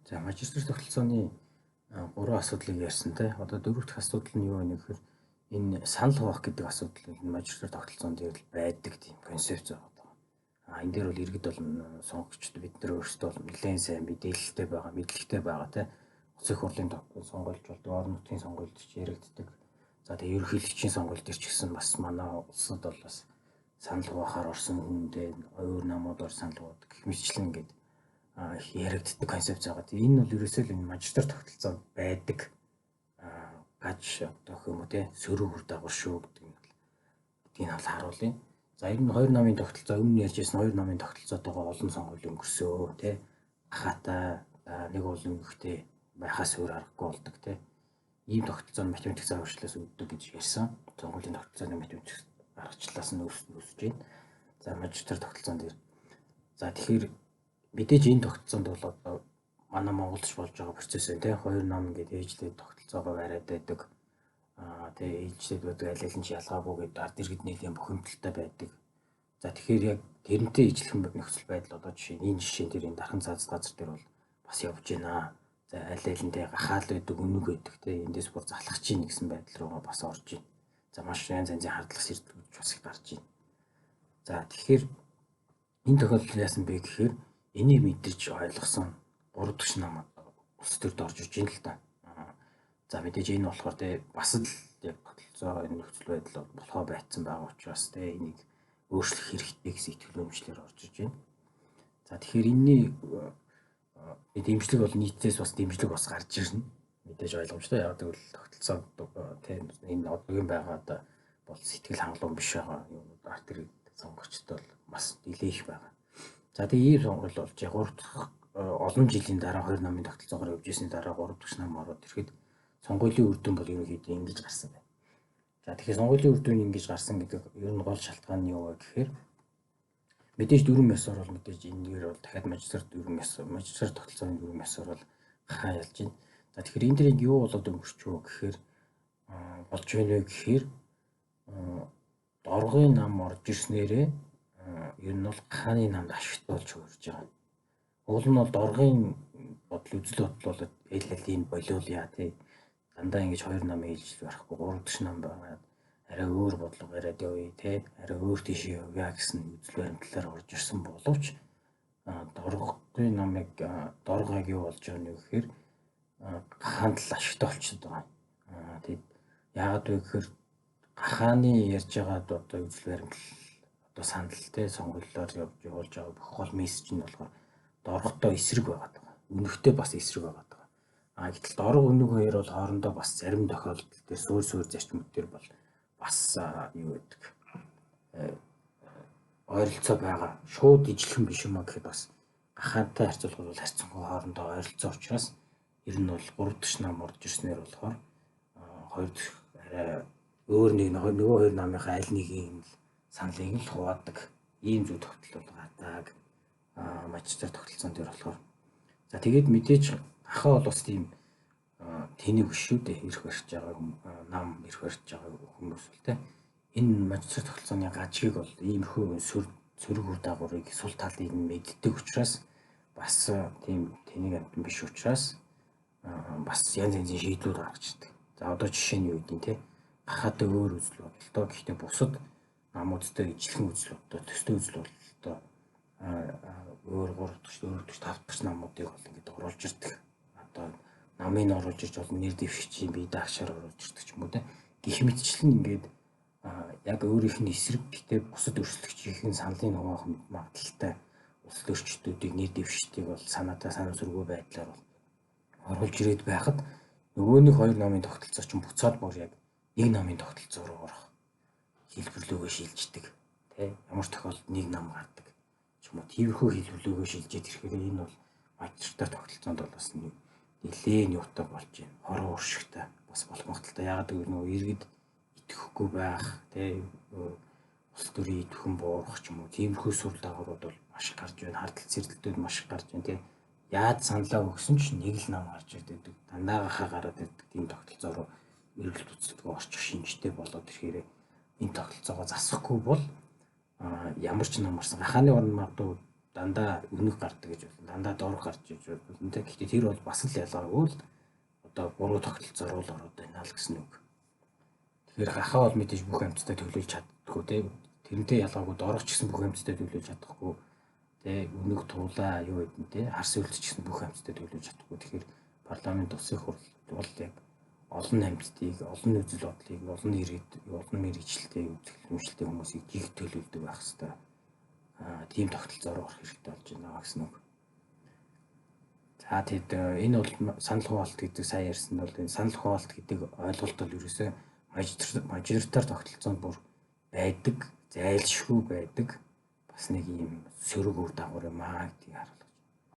За, магистр тогтолцооны гурван асуудлыг ярьсан те. Одоо дөрөв дэх асуудал нь юу вэ гэхээр энэ санал хуваах гэдэг асуудал энэ магистр тогтолцоон дээр л байдаг тийм концепц байгаа. А энэ дээр бол иргэд бол сонгогчд бид нар өөрсдөө бол нэлээд сайн мэдээлэлтэй байгаа, мэдлэгтэй байгаа те. Улсын хурлын сонгуульч болдог, орон нутгийн сонгуульд ч яригддаг. За, тэгээ ерөнхийлөгчийн сонгуул дээр ч гэсэн бас манай улсад бол бас санал хуваахаар орсон хүндээ өөр намуудаар санал хуваадаг гэх мэтчлэн ингээд их яригддаг концепц байгаа. Энэ бол ерөөсөө л энэ магистр тогтолцоо байдаг гаж одоо гэх юм уу те, сөрөг үр дагавар шүү гэдэг нь бол гэдгийг нь бол харуулъя. За, ер нь хоёр намын тогтолцоо, өмнө ярьж байсан хоёр намын тогтолцоотойгоо олон сонгуул өнгөрсөө те. Хаатай нэг бол өнгөхтэй байхаас өөр аргагүй болдог те. Ийм тогтолцоо нь математик зааварчлалаас үүддэг гэж ярьсан. Сонгуулийн тогтолцооны математик аргачлалаас нь үүсэж байна. За, магистр тогтолцоон дээр. За, тэгэхээр мэдээж энэ тогтолцоонд бол одоо манай Монголд ч болж байгаа процесс байна те. Хоёр нам ингээд ээжлээд тогтолцоогоо бариад байдаг. Аа, тэгээ ээжлээд байдаг, аль аль нь ч ялгаагүй гэдэг ард иргэд нийлийн бухимдалтай байдаг. За, тэгэхээр яг тэрнтэй ижилхэн нөхцөл байдал одоо жишээ энэ жишээн дээр энэ дархан цааз газар дээр бол бас явж байна. За, аль алиндээ гахаал байдаг, үнэг байдаг те. Эндээс бүр залхах чинь гэсэн байдал руугаа бас орж байна. За, маш янз янзын хардлага сэрдгүүд бас гарч байна. За, тэгэхээр энэ тохиолдолд яасан бэ гэхээр энийг мэдэрч ойлгосон 3 дахь нам улс төрд орж иж байна л да. За, мэдээж энэ болохоор те бас л яг тогтолцоо энэ нөхцөл байдал болохоо байцсан байгаа учраас те энийг өөрчлөх хэрэгтэй гэсэн итгэл үнэмшлэр орж иж байна. За, тэгэхээр энэний дэмжлэг бол нийтээс бас дэмжлэг бас гарч ирнэ. Мэдээж ойлгомжтой. Яг гэвэл тогтолцоо те энэ одоогийн байгаа одоо бол сэтгэл хангалуун биш байгаа юмнууд арт иргэд сонгогчдод бол бас нэлээх байгаа. За, тэгээ ийм сонгуул болж 3 дахь олон жилийн дараа хоёр намын тогтолцоогоор явж ирсний дараа 3 дахь нам ороод ирэхэд сонгуулийн үр дүн бол ерөнхийдөө ингэж гарсан байна. За, тэгэхээр сонгуулийн үр дүн ингэж гарсан гэдэг ер нь гол шалтгаан нь юу вэ гэхээр мэдээж дүрэм ёсоор бол мэдээж энэгээр бол дахиад магистр дүрэм ёс, магистр тогтолцооны дүрэм ёсоор бол хаа ялж байна. За, тэгэхээр энэ дэр юу болоод өнгөрч үү гэхээр болж байна вэ гэхээр доргын нам орж ирснээрээ ер нь бол хааны намд ашигтай болж хөрж байгаа. Уул нь бол доргын бодол үзэл бодол бол эл алийг болиулъя тий. Дандаа ингэж хоёр нам ээлжил барихгүй, гурав дахь нам байгаа. Арай өөр бодлого яриад явъя тий. Арай өөр тийшээ явъя гэсэн үзэл баримтлалаар орж ирсэн боловч доргын намыг доргыг юу болж байгаа нь гэхээр гахаанд л ашигтай болчиход байгаа. Тэгээд яагаад вэ гэхээр гахааны ярьж байгаа одоо үзэл баримтлал одоо санал те сонгуулиар явж явуулж байгаа бүх гол мессеж нь болохоор дорготой эсрэг байгаад байгаа. Үнэхтэй бас эсрэг байгаад байгаа. А гэтэл дорго үнэг хоёр бол хоорондоо бас зарим тохиолдолд дээр суур суур зарчмууд дээр бол бас юу гэдэг ойролцоо байгаа. Шууд ижилхэн биш юм а гэхэд бас гахаантай харьцуулахад бол харьцангуй хоорондоо ойролцоо учраас ер нь бол 3 дахь нам орж ирснээр болохоор хоёр дахь арай өөр нэг нөгөө хоёр намынхаа аль нэгийг л саналыг л хуваадаг ийм зүй тогтол бол гардаг магистр тогтолцоон дээр болохоор. За, тэгээд мэдээж ахаа бол бас тийм тэнийг биш шүү дээ, эрх барьж байгаа нам эрх барьж байгаа хүмүүс бол те энэ магистр тогтолцооны гажгийг бол иймэрхүү сөрөг үр дагаврыг сул талыг нь мэддэг учраас бас тийм тэнийг амтан биш учраас бас янз янзын шийдвэр гаргаж ирдэг. За, одоо жишээ нь юу гэдэг те, гахаатай өөр үзэл бодолтой, гэхдээ бусад намуудтай ижилхэн үзэл бодолтой, төстэй үзэл бодолтой өөр 3 дахь, 4 дахь, 5 дахь намуудыг бол ингээд оруулж ирдэг. Одоо намыг оруулж ирж бол нэр дэвшигчийн бие даагчаар оруулж ирдэг ч юм уу те. Гэх мэтчлэн ингээд яг өөрийнх нь эсрэг гэхдээ бусад өрсөлдөгчийн саналыг хуваах магадлалтай улс төрчдүүдийг, нэр дэвшигчдийг бол санаатай санамсаргүй байдлаар бол оруулж ирээд байхад нөгөө нэг хоёр намын тогтолцоо чинь буцаад бүр яг нэг намын тогтолцоо руу орох хэлбэрлүүгээ шилждэг. Тэ ямар тохиолдолд нэг нам гардаг ч юм уу, тиймэрхүү хэлбэрлүүгээ шилжээд ирэхээр энэ бол магистртай тогтолцоонд бол бас нэг нэлээд юутай болж байна. Хороо уршигтай бас болох магадaltaй. Яагаад гэвэл нөгөө иргэд итгэхгүй байх, тэ улс төрийн идэвхэн буурах ч юм уу, тиймэрхүү сүр дагаврууд бол маш их гарч байна. Хардтал сэргэлтүүд маш их гарч байна, тэ. Яаж саналаа өгсөн ч нэг л нам гарч ирдэг. Дандаа гахаа гараад ирдэг тийм тогтолцоо руу эргэлт буцалтгүй орчих шинжтэй болоод ирэхээр энэ тогтолцоогоо засахгүй бол ямар ч нам орсон гахааны орн магадгүй Дандаа үнэг гардаг гэж болно. Дандаа дор гарч иж болно. Гэхдээ тэр бол бас л ялгаагүй л одоо буруу тогтолцоор л ороод байна л гэсэн үг. Тэгэхээр гахаа бол мэдээж бүх амьтдаа төлөөлж чаддаггүй те. Тэрнтэй ялгаагүй дорог ч гэсэн бүх амьтдаа төлөөлж чадахгүй те. Үнэг, туулаа юу гэдэг нь те. Харс үлдч гэсэн бүх амьтдаа төлөөлж чадахгүй. Тэгэхээр парламент, улсын хурл бол яг олон амьтдыг, олон үзэл бодлыг, олон иргэд, олон мэргэжилтэй, үзэл өмчлөлтэй хүмүүсийг жиг төлөөлдөг байх хэвээр. Тийм тогтолцоороо орох хэрэгтэй болж байна гэсэн үг. За, тэгэд энэ бол санал хугаалт гэдэг, сайн ярьсан бол энэ санал хугаалт гэдэг ойлголт бол ерөөсөө мажоритар тогтолцоонд бүр байдаг, зайлшгүй байдаг бас нэг ийм сөрөг үр дагавар юм аа гэдгийг харуулж